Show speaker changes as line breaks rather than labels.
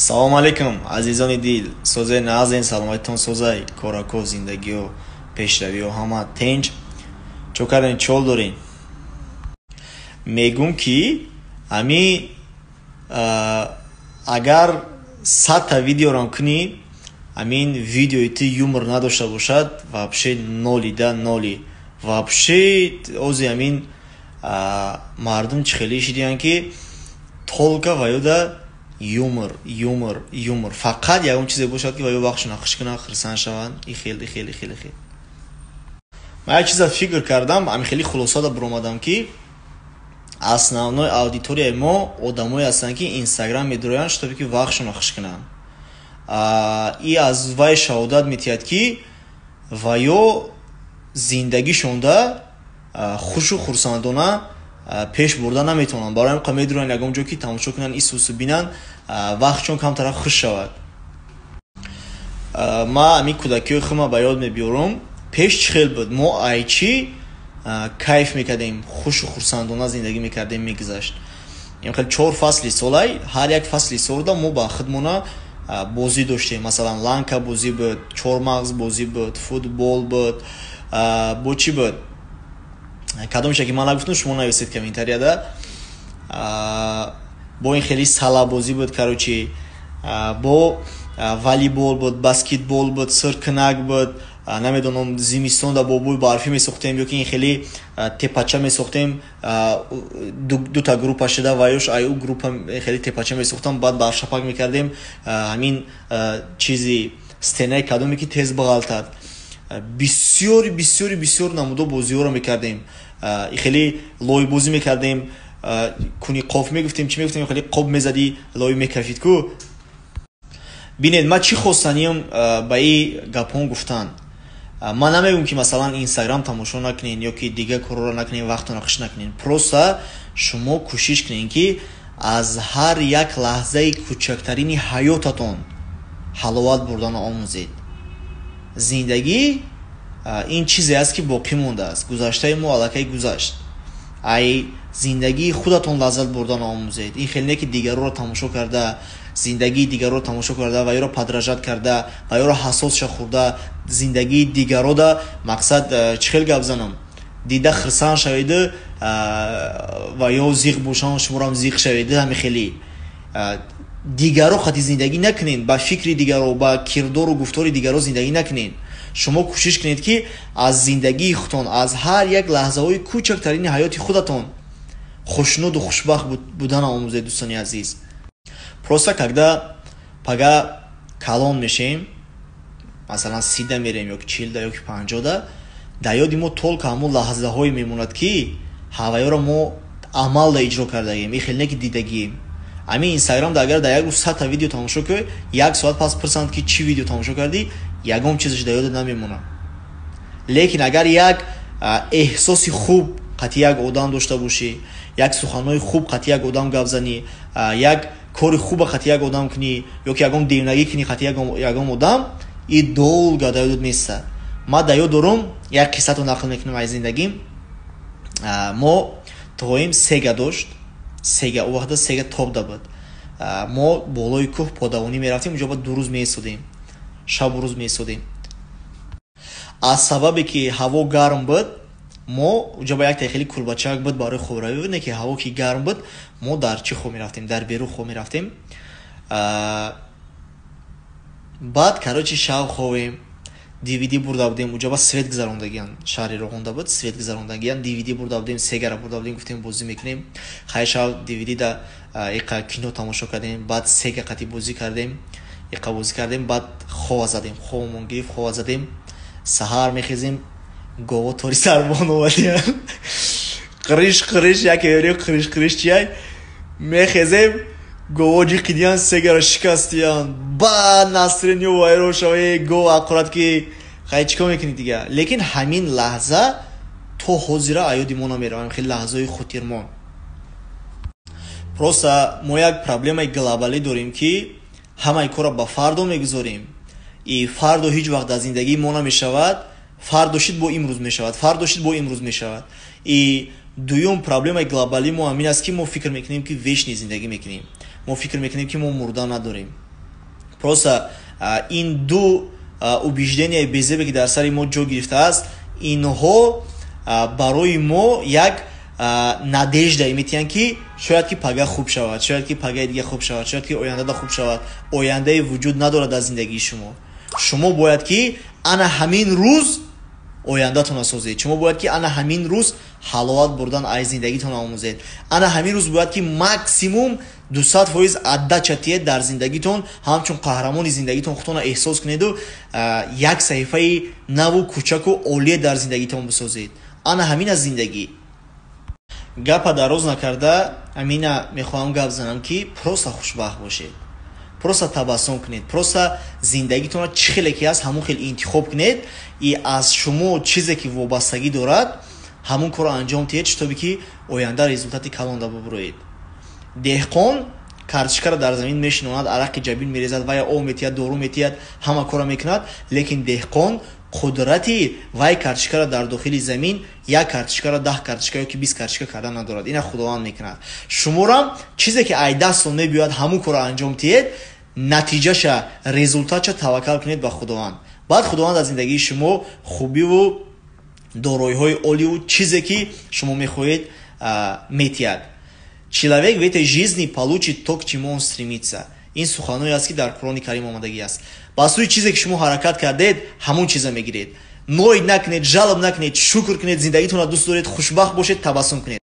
Салому алейкум, азизони дил. Созе, наазен, саломатитон созай, корако, зиндагиё, пешравиё ҳама тенҷ. Чо кардем, чол дорем? Мегум, ки ҳами агар 100-та видеорам кунӣ, ҳамин видеои ту юмор надошта бошад, вообще ноли да ноли. Вообще ози ҳамин мардум чӣ хеле шидиянд, ки только ваёда юмор, юмор, юмор, фақат ягон чизе бошад, ки ваё вақтшона хуш кунанд, хурсанд шаванд. И хел, и хел, и хел, и хел. Ман як чиза фикр кардам, ҳамин хеле хулосада баромадам, ки основной аудиторияи мо одамое ҳастанд, ки Инстаграм медуроянд, чтобы ки вақтшона хуш кунанд. И аз вай шаҳодат метиҳад, ки ваё зиндагишонда хушу хурсандона пеш бурда наметавонанд. Барои ҳам медуроянд ягон ҷо, ки тамошо кунанд, исусу бинанд, вақтшон камтара хуш шавад. Ман ҳамин кӯдакиҳои худма ба ёд мебиёрам, пеш чӣ хел буд, мо айчи кайф мекардем, хушу хурсандона зиндагӣ мекардем, мегузашт. Хел чор фасли солай, ҳар як фасли солда мо ба худмона бозӣ доштем. Масалан, ланка бозӣ буд, чормағз бозӣ буд, футбол буд, бо чӣ буд, кадомша ки ман нагуфтам, шумо нависед комментарияда. Бо ин хеле салабозӣ буд, короче, бо волейбол буд, баскетбол буд, сиркунак буд, намедонам, зимистонда бобои барфӣ месохтем ё ки ин хеле тепача месохтем, дута группа шуда, ва ёш ай ӯ группа хеле тепача месохтам, баъд барфшапак мекардем, ҳамин чизи стенаи кадоме ки тез бағалтад. Бисёри, бисёри, бисёр намудо бозиҳоро мекардем. Хеле лойбозӣ мекардем, куни қоф мегуфтем, чӣ мегуфтем, хеле қоб мезадӣ, лой мекафид ку. Бинед, ман чӣ хостаниям ба ин гапҳон гуфтан? Ман намегӯм, ки масалан Инстаграм тамошо накунед ё ки дигар корҳоро накунед, вақтона хуш накунед. Просто шумо кӯшиш кунед, ки аз ҳар як лаҳзаи кӯчактарини ҳаётатон ҳаловат бурданро омӯзед. Зиндагӣ ин чизе аст, ки боқӣ мондааст, гузаштаи мо аллакай гузашт. Ай зиндагии худатон лаззат бурданро омӯзед. Ин хеле не, ки дигарро тамошо карда, зиндагии дигарро тамошо карда ва ёро подражать карда ва ёро ҳассосша хӯрда, зиндагии дигарода мақсад, чӣ хел гап занам, дида хирсанд шаведу ва ё зиқ бошанд, шуморам зиқ шаведу, ҳами хеле дигаро хати зиндагӣ накунед, ба фикри дигаро, ба кирдору гуфтори дигаро зиндагӣ накунед. Шумо кӯшиш кунед, ки аз зиндагии худтон, аз ҳар як лаҳзаҳои кӯчактарини ҳаёти худатон хушнуду хушбахт будан омӯзед, дӯстони азиз. Просто когда пага калон мешем, масалан, 30-да мерем ё ки 40-да ё ки 50-да, дар ёди мо только ҳамон лаҳзаҳое мемонад, ки ҳаваёро мо амалда иҷро кардагем. Ин хеле не, ки дидагием. Ҳамин Инстаграмда агар дар як рӯз 100-та видео тамошо кунӣ, як соат пас пурсанд, ки чӣ видео тамошо кардӣ, ягон чизаш дар ёдат намемонад. Лекин агар як эҳсоси хуб қатъи як одам дошта бошӣ, як суханҳои хуб қатъи як одам гап занӣ, як кори хуба қатъи як одам кунӣ ё ки ягон девнагӣ кунӣ қатъи ягон одам, и долго дар ёдат места. Ман дар ёд дорум, як қиссато нақл мекунам аз зиндагим. Мо тоим Сега дошт, Сега, о вақта Сега топда буд. Мо болои кӯҳ подавонӣ мерафтем, унҷо ба 2 рӯз меистодем, шабу рӯз меистодем. Аз сабабе ки ҳаво гарм буд, мо унҷо ба якта хеле кулбачак буд барои хобравӣ буд, не ки ҳаво ки гарм буд, мо дар чӣ хоб мерафтем? Дар берун хоб мерафтем. Баъд, короче, шаб хобем, DVD бурда будем, уҷо ба свет гузарондагиян, шаҳри Роғонда буд, свет гузарондагиян, DVD бурда будем, Сегара бурда будем, гуфтем, бозӣ мекунем. Хай, шаб DVD да иқа кино тамошо кардем, баъд Сега қати бозӣ кардем, иқа бозӣ кардем, баъд хова задем, хобамон гирифт, хова задем. Саҳар мехезем, гово тори сарбон омадиян, қириш қириш, яке ёри қириш қириш чияй. Мехезем, гово ҷиқидиян, Сегара шикастиян, ба настроение вайрон шава, гов аккурат ки хай, чӣ кор мекунӣ дига? Лекин ҳамин лаҳза то ҳозира аёди мо намеравам, хеле лаҳзаҳои хотирмон. Просто мо як проблемаи глобалӣ дорем, ки ҳамаи корро ба фардо мегузорем, и фардо ҳеҷ вақт дар зиндагии мо намешавад. Фардо шид, бо имрӯз мешавад, фардо шид, бо имрӯз мешавад. И дуюм проблемаи глобалии мо ҳамин аст, ки мо фикр мекунем, ки вечный зиндагӣ мекунем, мо фикр мекунем, ки мо мурда надорем. Просто ин ду убеждения безебе, ки дар сари мо ҷо гирифтааст, инҳо барои мо як надежда метиҳанд, ки шояд ки пага хуб шавад, шояд ки пагаи дига хуб шавад, шояд ки ояндада хуб шавад. Ояндае вуҷуд надорад дар зиндагии шумо. Шумо бояд ки ана ҳамин рӯз ояндатонро созед. Шумо бояд ки ана ҳамин рӯз ҳаловат бурдан аз зиндагитон омӯзед. Ана ҳамин рӯз бояд ки максимум 200% отдача тиед дар зиндагитон, ҳамчун қаҳрамони зиндагитон худтонро эҳсос кунеду як саҳифаи наву кӯчаку олие дар зиндагитон бисозед. Ана ҳамин аст зиндагӣ. Гапа дароз накарда, амина мехоҳам гап занам, ки просто хушбахт бошед, просто табассум кунед, просто зиндагитонро чӣ хеле ки ҳаст, ҳамон хел интихоб кунед и аз шумо чизе ки вобастагӣ дорад, ҳамон корро анҷом диҳед, чтобы ки оянда результати калонда бубуроед. Деҳқон картишкаро дар замин мешинонад, арақи ҷабин мерезад, вая об метиҳад, дору метиҳад, ҳама корро мекунад, лекин деҳқон қудрати вай картишкаро дар дохили замин як картишкаро 10 картишка ё ки 20 картишка кардан надорад. Ина Худованд мекунад. Шуморам чизе ки ай дастон мебиёяд, ҳамон корро анҷом диҳед, натиҷаша, результатша таваккал кунед ба Худованд. Баъд Худованд аз зиндагии шумо хубиву дороиҳои оливу чизе ки шумо мехоҳед, метиҳад. Человек в этой жизни получит то, к чему он стремится. Ин суханое аст, ки дар Қуръони Карим омадагӣ аст. Ба сӯи чизе ки шумо ҳаракат кардед, ҳамон чиза мегиред. Ноид накунед, жалоб накунед, шукр кунед, зиндагитонро дӯст доред, хушбахт бошед, табассум кунед.